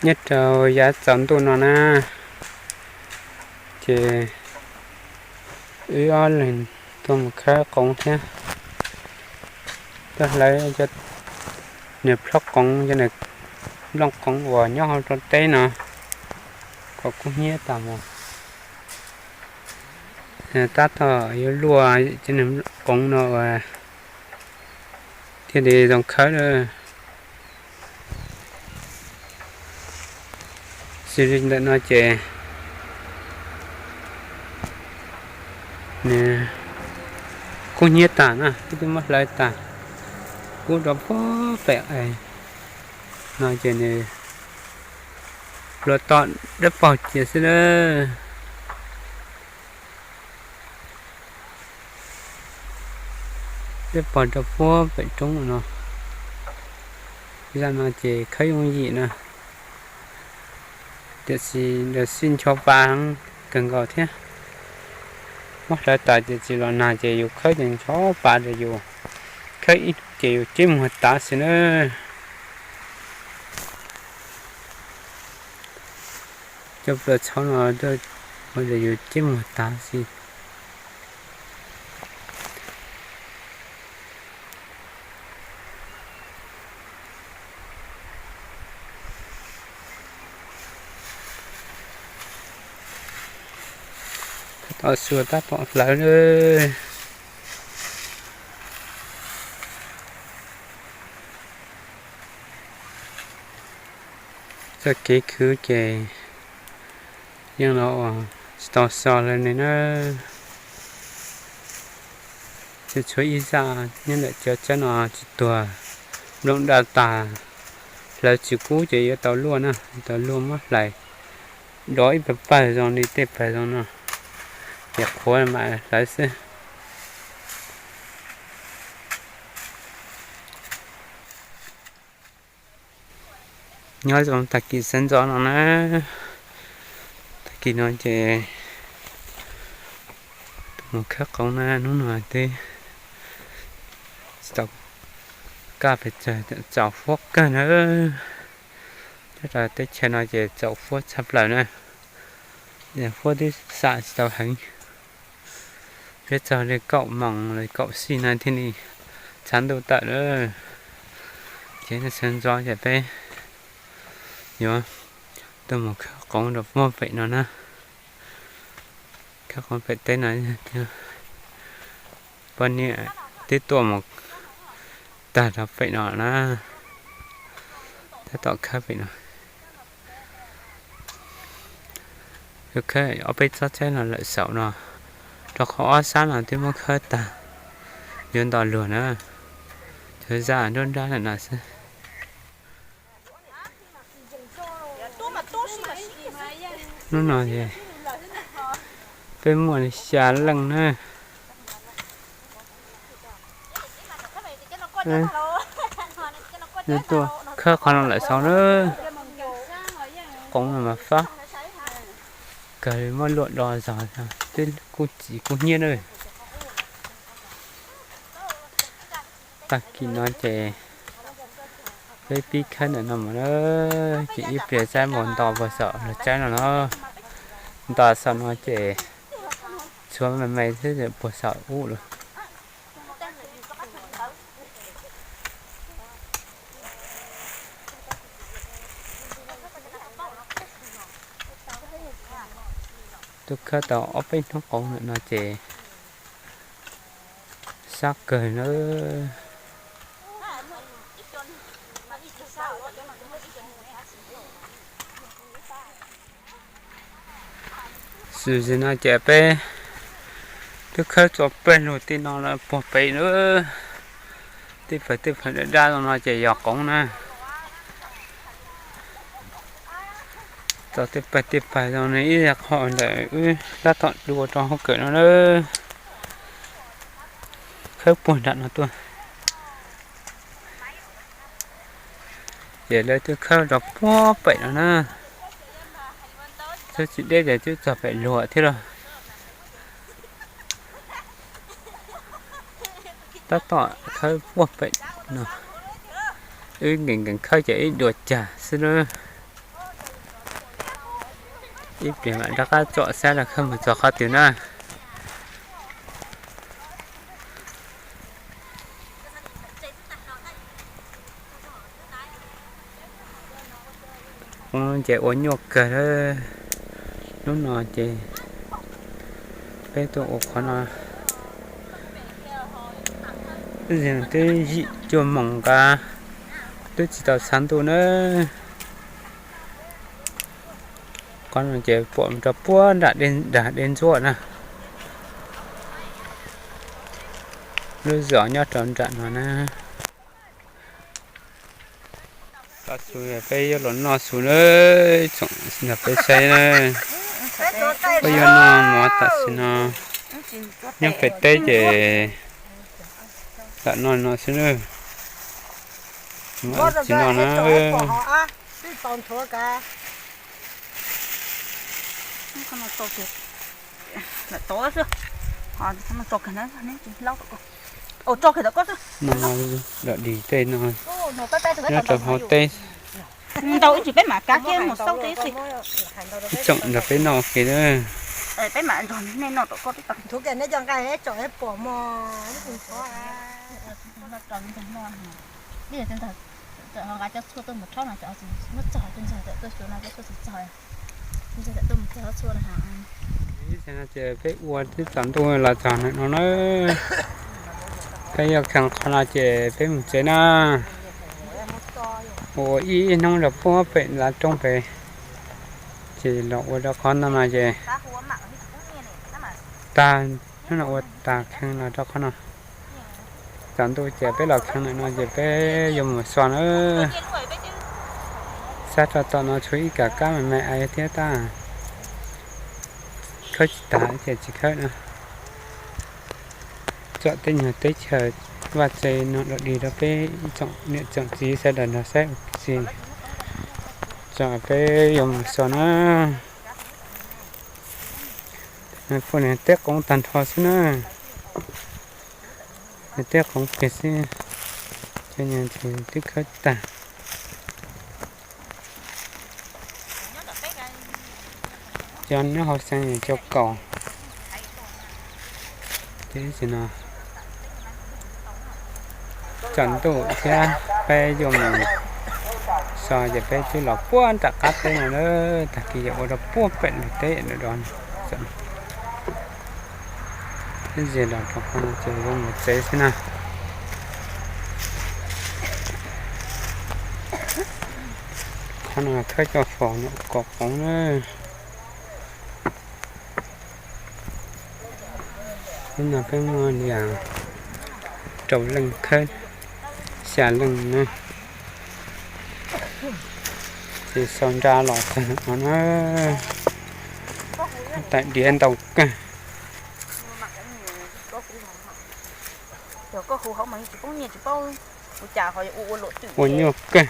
Nyob rau yav tsaus ntuj no na, ces wb ob leeg tuaj mus khawb qoov thiab, tuaj hlawv cov niag plhob qoov, cov niag nplooj qoov uas nyob hauv rau teb no kom kub hnyiab tas mus. Tab tom yuav luaj cov niag qoov no uas thiaj li zoo khawb lawm. Xws li ntawm no ces nws kub hnyiab tas na, twb twb muab hlawv tas, kub rau puag pem no ces nws luaj to dawb paug cia xwb na. Dawb paug rau puag pem roob no. Zaj no ces khawb yooj yim na, tiam sis nws sib ncho pa heev kawg nkaus thiab. Muab hlawv tas ces tsis los nag ces yus khawb ces ncho pa rau yus, khawb ib hnub ces yus ceb muag tav xwb na. Cov plaws txhov no ua rau yus ceb muag tav xwb. Tab tom xuas tab tom hlawv na. Txoj kev khwv ces yeej los tsis tau so li ne na. Tsuas tshuav ib zaj nyob ntawm cov tsheb no tsis tuag, nplooj daj tas, hlawv tsis kub ces yuav tau luaj na, yuav tau luaj muab hlais dov ib pawg pawg zoo li tej pawg zoo no, ces qhuav mam hlawv xwb. Nyob zoo tag kis sawv ntxov no na, tag kis no ces tuaj mus khawb qoov na, hnub no twb tsis tau kaj pes tsawg, txaus huab kawg na. Nyob rau teb chaws no ces txaus huab tshaj plaws na, huab twb xam tsis tau heev. Peb txog li kaum moos los kaum xij na thiaj li tshav ntuj tawm lawm. Ces sawv ntxov ces peb yuav tuaj mus khawb qoov rau puag pem no na. Khawb qoov pem teb no, poj niam twb tuaj mus tag rau pem no na, tab tom khawb pem no. Khawb ob peb tsob tsheb no lawm xaum no, rau qhov ob sab no twb muab khawb tag, yuav nto luag na, cov zaj nruab nrab lawm no xwb. Hnub no ces peb muaj li xya leej na. Tuaj khawb qhov no lawm xaum na, qoov no mas fab kawg li, muab luaj do zog twb kub txiv kub hnyiab na. Tag kis no ces peb pib khawb ntawm no mus na, ces ib pliag saib mus nto puag saum lub tsaib no na. Nto saum no ces tshuav me me xwb puag saum ub lawm. Twb khawb tau ob peb hnub qoov lawm no ces sab kawg na. Xws li no ces peb twb khawb txog pawg lug tim no lawm puag pem na. Tej pawg tej pawg daj daj zoo no ces yog qoov na. Txog tej pawg tej pawg zoo no ib yam qhov ntawm wb tab tom dua rau hauv kawm no na. Khawb puag nram no tuaj. Ces lawv twb khawb rau puag pem no na. Twb tsis deb ces twb txog pem luag thiab los. Tab tom khawb puag pem no. Wb nkees nkees khawb ces ib dua cag xwb na. Ib pliag mam rov qab tsom saib los khawb mus txog qhov twg na. Qoob ces ua nyuaj kawg. Hnub no ces peb tuaj ua qhov no twb yim cuaj moos nqa twb tsis tau txhav ntuj na. Qhov no ces pom rau puag nram dag dej ntsuab na. Lub zos nyob rau nram no na. Tav su peb yuav los noj su na, tsoom nrog peb saib na. Peb yuav noj mov tam sim no. Nyob pem teb ces lam noj no xwb na. Tsis noj na. Noj dog dig tej no, nyob rau hauv teb. Ntau ib tsam peb mam kav kiag mus xauj ib tsoom nrog peb noj ua ke na. Peb mam nrog nej noj tom koj teb tag. Nqa cov tshuaj tuaj mus rhaub no, muab txog tus ntxawg txawm tuaj xyuas no cov tshuaj tsis txog. Ntxawg txawm tuaj mus txog tshuaj no. Ces peb ua twb tsaus ntuj los txog ntawm no na. Peb yuav kheev qhov no ces peb mus tsev na. Ua ib hnub rau puag pem lav roob pem, ces los ua rau qhov no no ces tag, hnub no ua tag kheev los rau qhov no. Tsaus ntuj ces peb los kheev ntawm no ces peb yuav mus so na. Sab rau tom no tshuav ib kam kab me me aiv thiab tab, khawb tsis tag ces tsis khawb na. Tsom tej nyuag teb chaws vaj tse no dog dig rau peb ib tsoom niam tsoom txiv sawv daws nrog saib ua si, tso peb yuav mus so na. Poj niam teb qoov tag nrho xwb na. Teb qoov kiag xwb, cov nyuag ntxhais twb khawb tag. Cov nyob hauv xeev yog cov kaus. Ces no tsaus ntuj thiab peb yuav mus so ces peb twb los puag nram qab teb no lawm, tag kis yuav ua rau puag pem lub teb no. Peb ze los rau qhov no ces yuav mus tsev xwb na. Qhov no khawb cov faus nyuam qhuav qoov na. Hnub no peb muaj li rau leej khawb xya leej na, ces sau nra los tag no na. Tais diav ntau kawg. Ua nyuaj kawg.